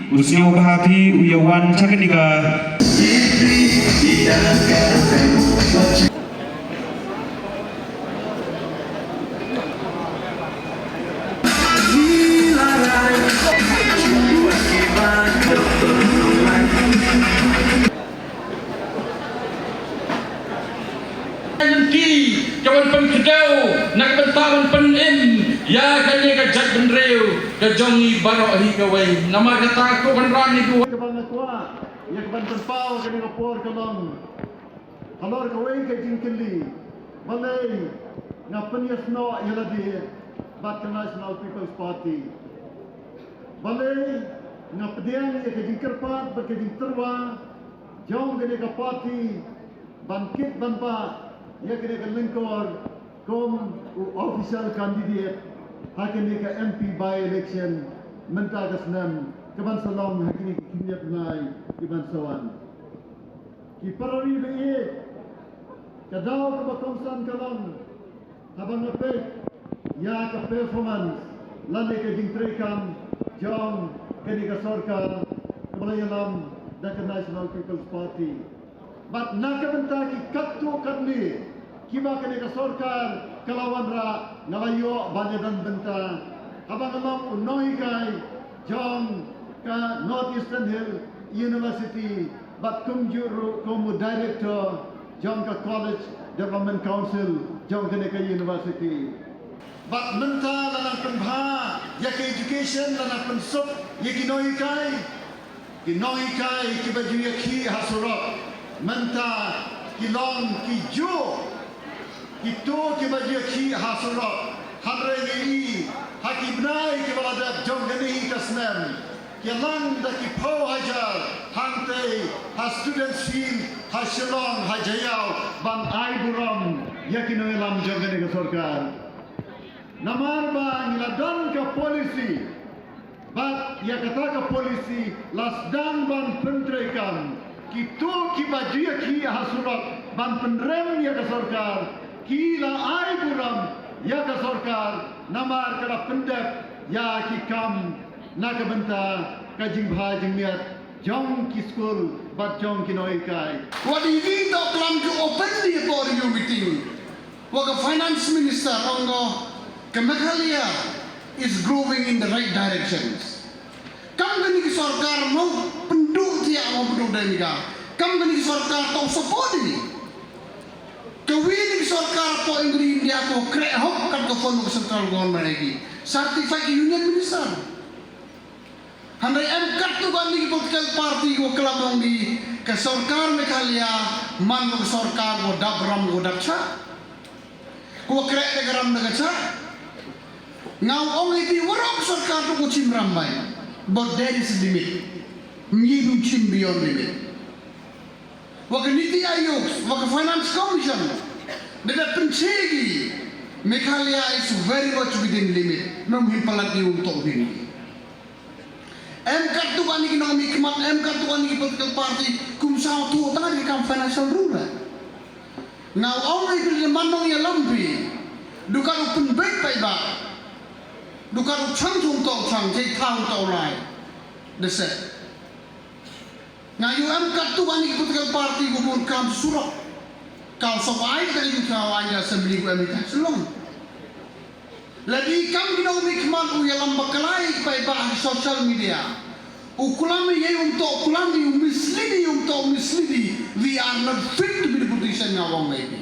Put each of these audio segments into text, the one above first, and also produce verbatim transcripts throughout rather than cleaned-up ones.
U sngewbha phi u ïa wan cha kane ka. Ki ka ban pynkdew na ka bynta ban pynim ïa kane ka jaitbynriew ka jong ngi baroh hi kawei. Namar kata ko Kynrad ngi duwai. Kaba nga kwah ïa ka ban pynpaw kane ka por ka long halor kawei ka jingkylli, balei nga pynïasnoh ïa lade bad ka National People's Party? Balei nga pdiang ïa ka jingkyrpad bad ka jingtyrwa jong kane ka party ban kit ban bah ïa kane ka lyngkor kum u official candidate ha kane ka M P by-election mynta ka snem ka ban sa long ha kine ki khyndiat bnai ki ban sa wan. Ki para ri ba ïeit, ka daw kaba kongsan ka long haba nga peit ïa ka performance lane ka jingtreikam jong kane ka sorkar kaba la ïalam da ka National People's Party. Bad na ka bynta ki katto katne kiba kane ka sorkar ka la wanrah, nga la ïoh ban ïadon bynta haba nga long u nonghikai jong ka North Eastern Hill University bad kumjuh ruh kum u director jong ka College Development Council jong kane ka university. Bad mynta la nang pynbha ïa ka education, la nang pynsuk ïa ki nonghikai. Ki nonghikai kiba ju ïakhih ha surok mynta ki long kijuh kito kiba ju ïakhih ha surok. Hynrei ngi i ha ki bnai kiba la dep jong kane hi ka snem, ki lang da ki phew hajar hangtei ha Students' Field ha Shillong ha Jaiaw ban ai burom ïa ki nongïalam jong kane ka sorkar. Namar ba ngi la don ka policy, bad ïa kata ka policy la sdang ban pyntreikam. Kito kiba ju ïakhih ha surok ban pynrem ïa ka sorkar, ki la ai burom ïa ka sorkar namar ka la pyndep ïa ki kam na ka bynta ka jingbha jingmiat jong ki skul bad jong ki nonghikai. Wat ïa ki to klam ki openly por ïa u meeting. Wa ka Finance Minister ong ko ka Meghalaya is growing in the right directions. Kam kane ka sorkar mo pynduh tiak mo pynduh dai mika. Kam kane ka sorkar to support ini. Ka wi ni ka sorkar po India ko kreh hok kat ka fund ka central government lagi. Certified Union Minister. Hynrei em katto katne ki political party ko klam ong di ka sorkar Meghalaya man ko sorkar ko dap ram ko dap chah. Ko kreh da ka ram da ka chah. Nga ong ïa phi waroh ka sorkar to ko chim ram bai. But there is limit. Ym ye u chim beyond limit. Wa ka Niti Aayog, wa ka Finance Commission, da da pynche ki, Meghalaya is very much within limit. Ym him palat ïa u to hin. Em katto katne ki nongmihkhmat, em katto katne ki political party, kum sa tu tang ki kam financial rules. Nga ong ai phi man nongïalam phi. Dukat u pynbeit paidbah. Dukat u chang chung to chang, jai thang to lai. Da se. Nga ïoh em katto katne ki political party ko bun kam surok. Ka u sop ai ka ïoh ka u ai assembly ko em ka Shillong. Lada i kam ki nongmihkhmat u ïalam bakla ïa ki paidbah ha social media. U klam ïa um to klam ïa u mislead ïa um to mislead ïa. We are not fit to be the politician nga ong ïa phi.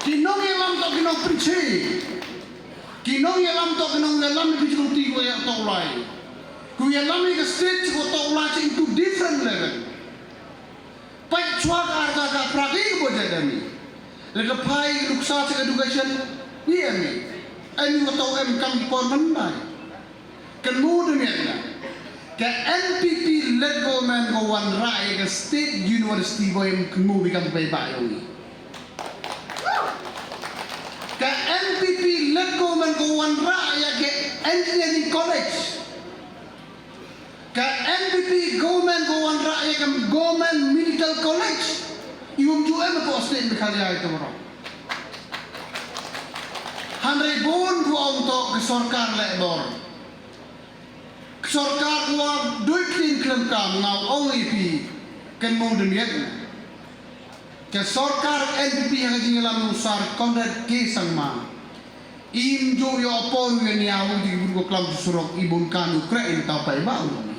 Ki nongïalam to ki nongpynche. Ki nongïalam to ki nongïalam ïa phi jong ti ko ïa to lai. Ko ïalam ïa ka state ko to lai into different level. Peit chwa ka ar ka ka pra ki ka budget ani. Lada phai nuksa cha ka education ni ani. Ani wa tau em kam ki por mandai. Kan mu de mian na. Ka N P P led government ko wanrah ïa ka state university ko em kan mu bi kam bai ba yong ni. Ka N P P led government ko wanrah ïa ka engineering college. Ka N P P government ko wanrah ïa ka government medical college. Iwum ju em ko state Meghalaya ito ro. Hynrei bun ko ong to ka sorkar leh bor. Sorkar wa dui klin klem kam nga ong ïa phi, kan mo dem yet. Ka sorkar N P P ha ka jingïalam u Sir Conrad K Sangma, im ju ïoh poi ïa nia u di bun ko klam surok i bun kan u krek in tau pai ba u.